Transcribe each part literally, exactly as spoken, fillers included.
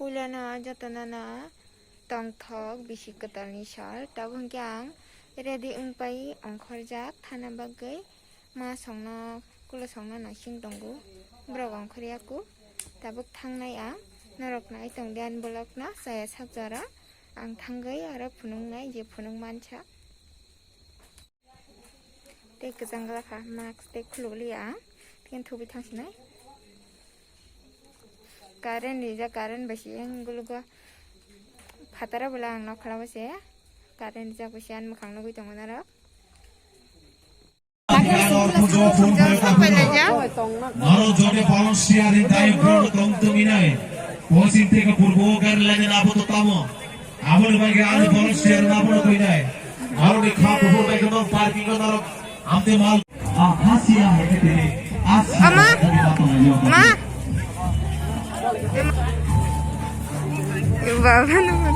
Puilano jotono no tongthok bisi kwtalni sal, tabuk hwnkhe ang ready wngpai ongkhorjak thana bagwi. Ma songno, kulo songno naising tongo, borok ongkhorya ku. Tabuk thangnai ang, norok nai tongdi ani vlogno, chaya sak jora ang thangwi aro phunuknai je phunuk mansa. Tei kwchang glak kha, mask tei khuluk liya ang, phiya thubui thangsinai. Current rijak, current bai se yang gulugo phataro bwla ang nokha o se current rijak bai se ani mwkhang nugui tongo norok. Norok jodi volunteer ni dayok rok tong tong inai, pochim theke purbo o gari lainani abo to tamo. Aboni bagwi ani volunteer no abono koinai. Norokni kha kuphur bai kheno parking o norok amte mal. Ah, Asia hai ke tini. Asia Ama? Hai ke tini. Ma? Baba naman.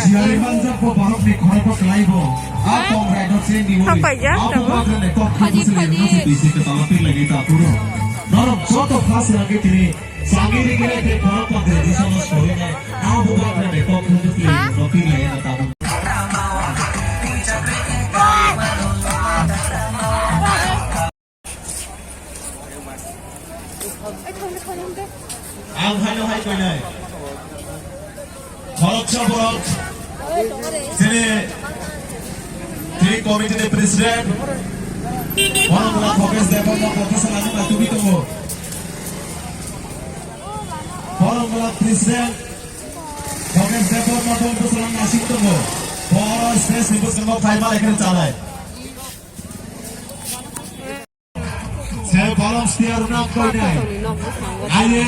Siyari manjak bo borok ni khorokbo kwlai bo. Ah, tong rai no se ni wori. Apa ya? Apa ba kene kok khaji khaji. Bisi ke tala pin lagi ta puro. Norok joto khas lagi tini. Sami ri kene te khorok pa traditional story ne. Apa ba kene kok khaji pin no pin lagi ta puro. Ang haino hai koinai. Khoroksa borok, chini, chini committee ni president, Boromula Khokesh Debbarma professor ani ma tubi tongo. Boromula president, Khokesh Debbarma professor ani nasing tongo. Boro stage ni bwskango phaima ekheno chalai. Sir, volunteer rwna koinai. Aye,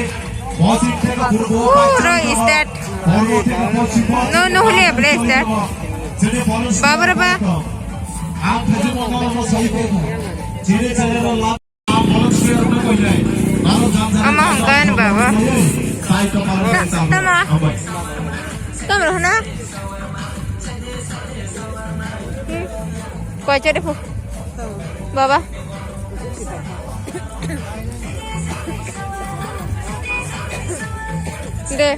bossing theke purbo, puro state. Purbo theke poschim, no, no, hule able state. Sir, volunteer Baba, baba. Ang khaji mo mo mo sai pe. Chire chire ro la. Volunteer rwna koinai. Aro jam jam. Ama hongkan baba. Sai to paro. Tama. Hambai. Tama hona. Koi chari phu. Baba. De.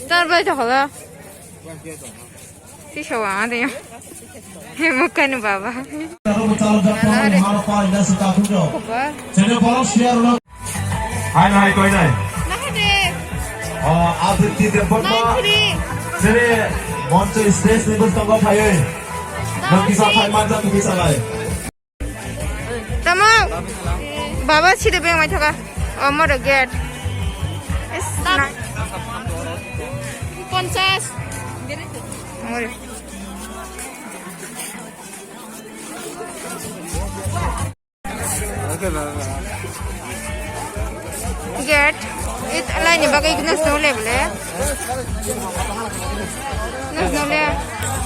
Tar bai to hola. Sisa wa de. He mukanu baba. Hai nai koi nai. O Aditi Debbarma. Sere moncho stage ni bwskango phaiwi. Nang kisa phai manja tu kisa lai. Tamo? Baba sida beng mai thoka. O moro gate. Is na. Ponchas. Moro. Gate. It laini bagwi igno snow level. No snow le.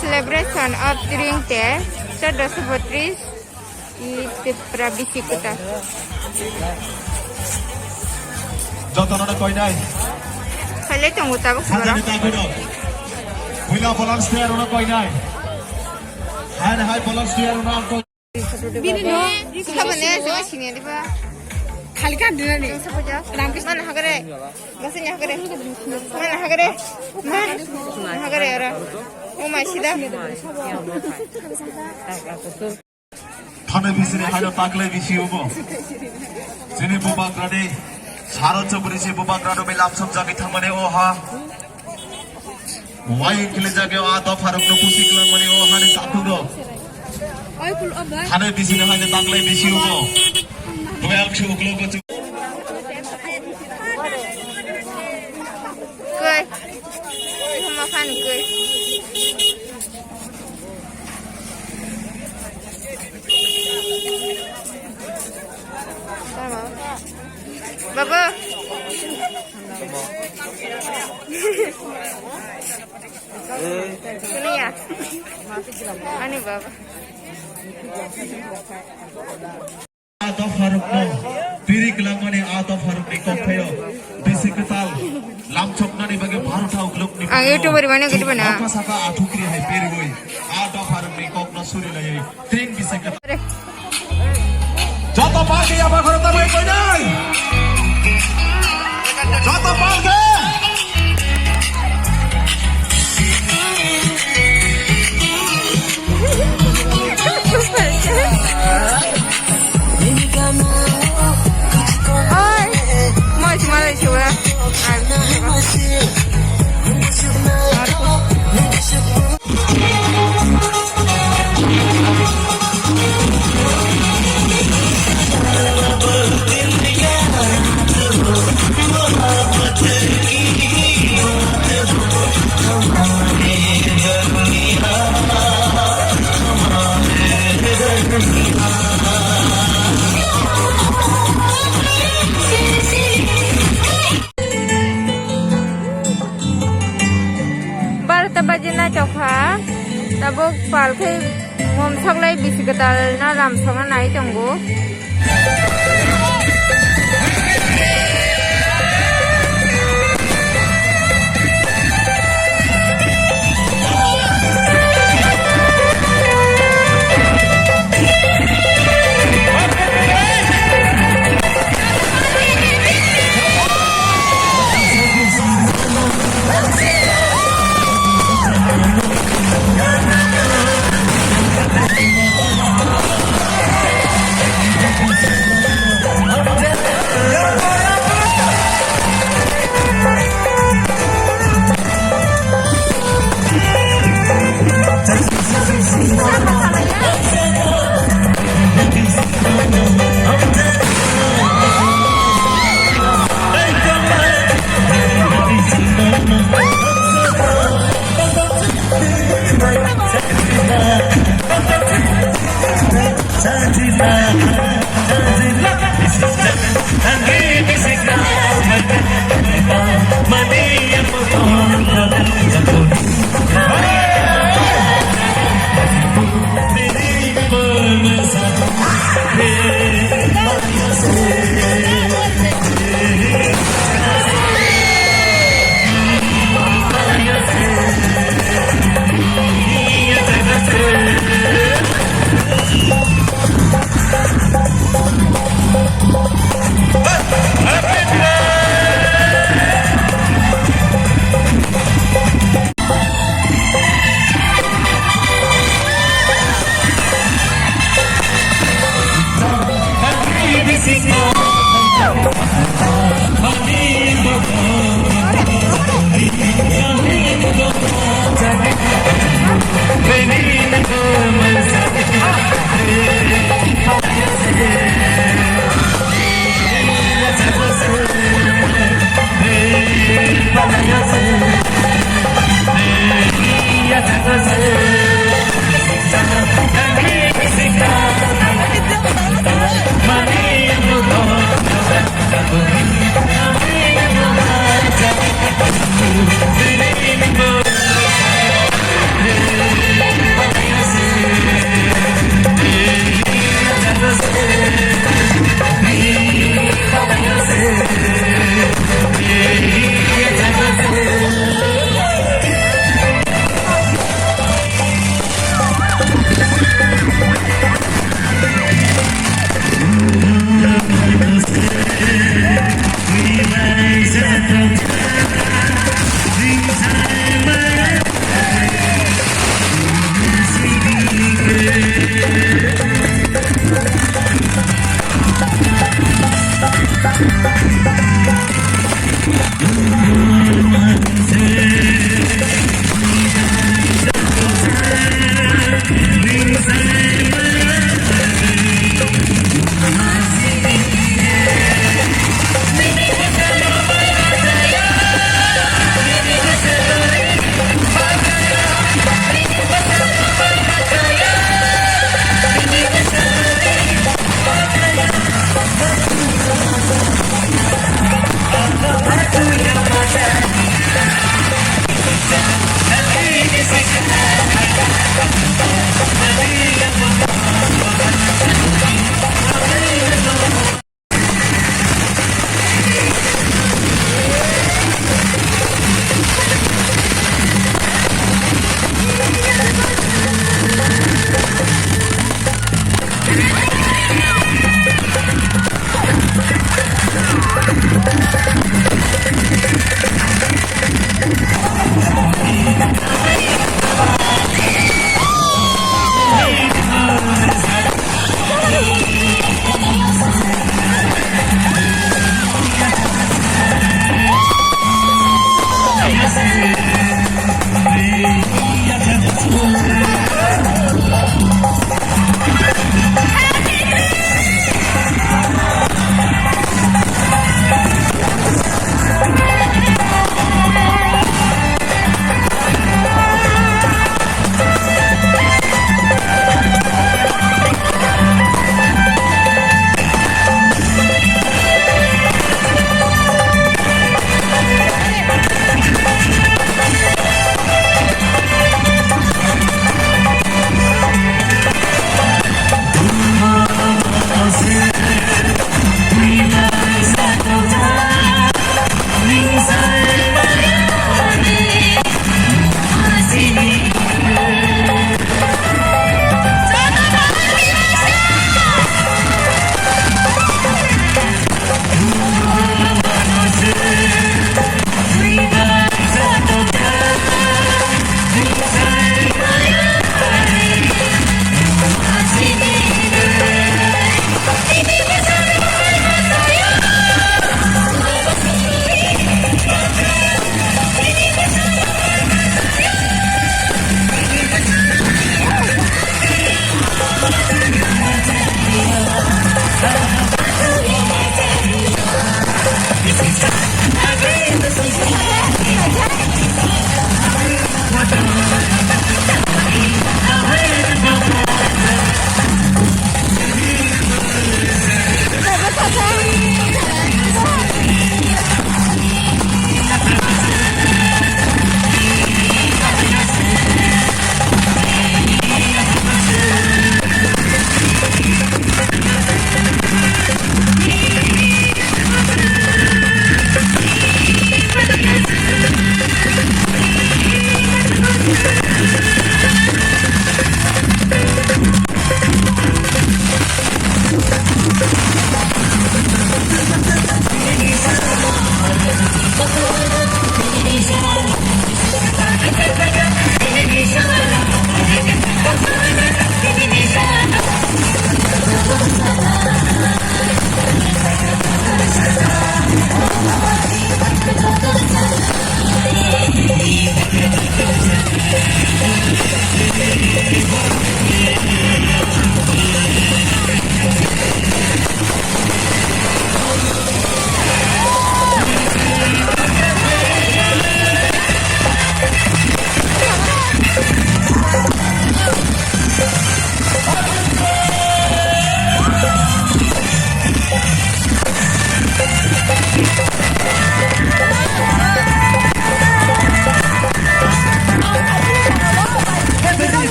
Celebration of Tring Te. Chordoso botris. Ite prabisi kita. Jotono na koi nai. Khaile tongo tabuk sabara. Puila volunteer na koi nai. Hai hai volunteer na koi. Bini no, sabo ne, sabo sini diba. Khali kan dina ni. Sabo ja. Ramkis mana hagare? Basa nya hagare. Mana hagare? Mana hagare ara? O mai sida. Thane bisini haino taklai bisi obo. Sini bubagrani saro chobri si bubagrano belap sop jagwi thangmani o ha. Wai kile jagwi o a dopharokno pusi klangmani o hani takhuk rok. Thane bisini haino taklai bisi obo. Twelve si uklo go chu. Koi. Homa khan koi. Baba. Kunia. Ani baba. A dopharokno piri kwlangmani a dopharokni kokthaio bisi kwtal lamchoknani bagwi Bharat Ang YouTuber mane gidi bana. Saka athukri hai perwi. Ato pharok ni kok no suri lai. Tring bisaka. Joto party apa khoro tabai koi nai. Joto party. Oi, moi si malai si ura. Barota baji naithok kha, tabuk pal khe mom soklai bisi kwtal no lam sokna nai tongo.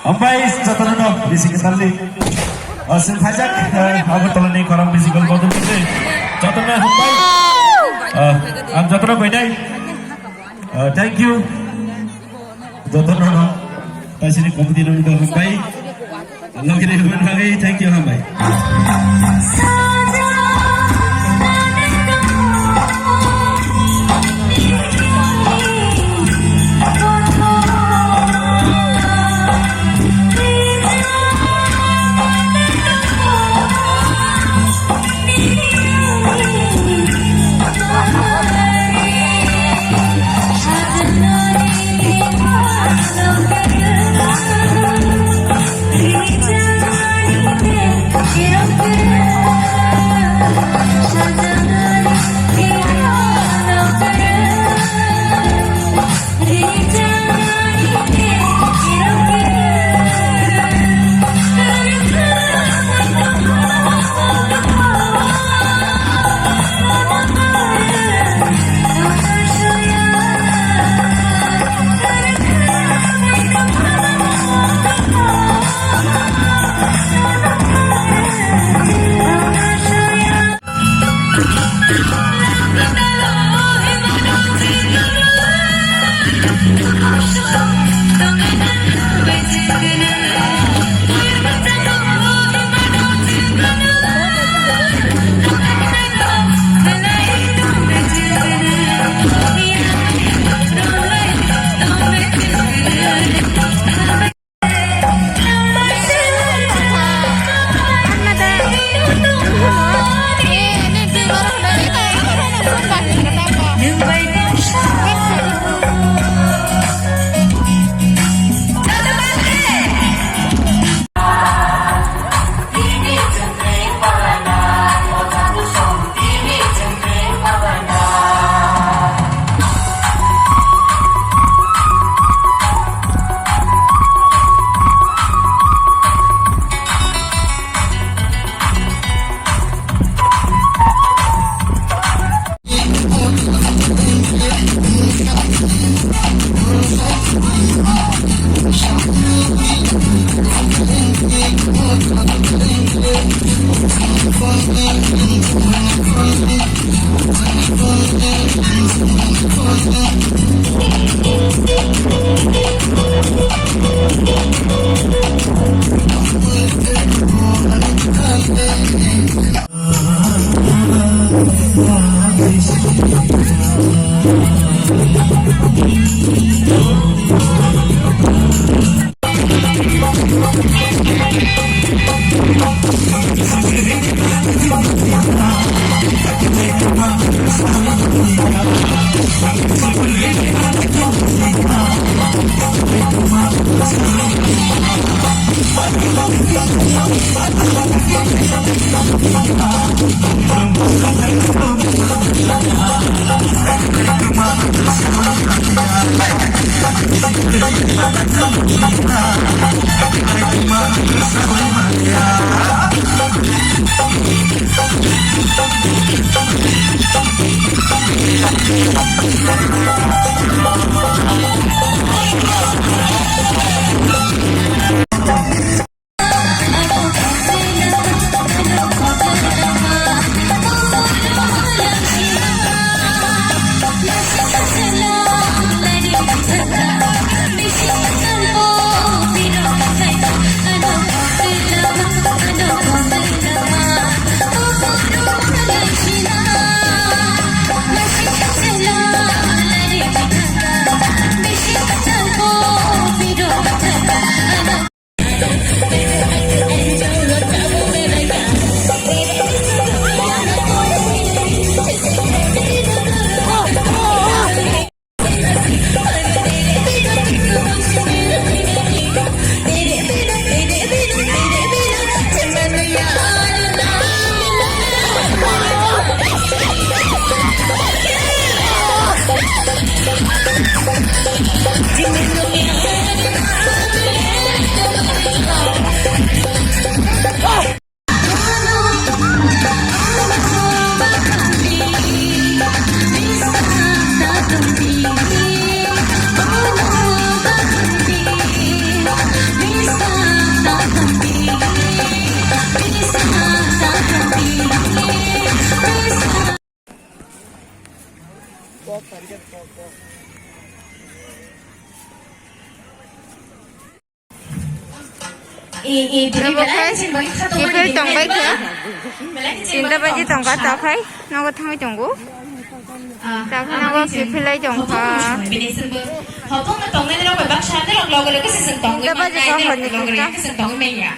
Hambai jotono no bisi kwtal ni. O, sing phaijak, eh, Agartala ni khorang bisi gol bodol khe. Jotono hambai. Eh, ang jotono bai dai. Eh, thank you. Jotono no. Paisini committee no hambai. Logini hambai, thank you hambai. Tabuk khai kiphil tongbai kha. Tinta baji tongkha, ta khai nogo thangwi tongo. Ta khai nogo kiphilai tongkha. Tinta baji kha hwnwi kha.